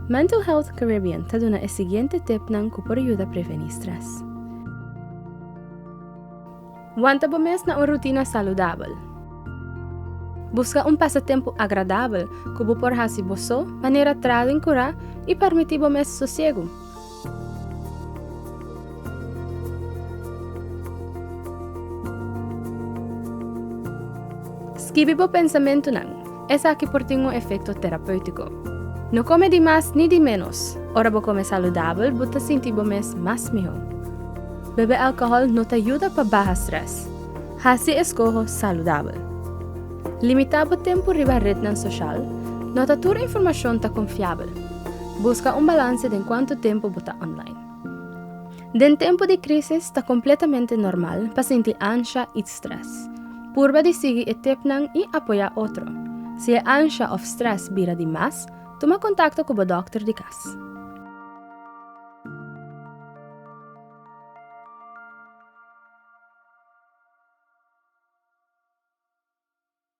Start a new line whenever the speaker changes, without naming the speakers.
Mental Health Caribbean ta duna e siguiente tipnan ku por yuda prevení strès. Wanta bo mes na un rutina saludabel. Buska un pasatempu agradabel ku bo por hasi bo so, manera traha den kurá i permití bo mes sosiegu. Skibi bo pensamentunan, esaki por tin un efekto terapéutiko. No kome di mas ni di ménos, ora bo kome saludabel bo ta sinti bo mes mas mihó. Bebe alkohòl no ta yuda pa baha strès. Hasi eskoho saludabel. Limitá bo tempu riba retnan soshal, no ta tur informashon ta konfiabel. Buska un balanse den kuantu tempu bo ta online. Den tempu di krísis ta kompletamente normal pa sinti ansha i strès. Purba di sigui e tepnan i apoyá otro. Si e ansha òf strès bira di mas, tuma kontakto ku bo dòkter di kas.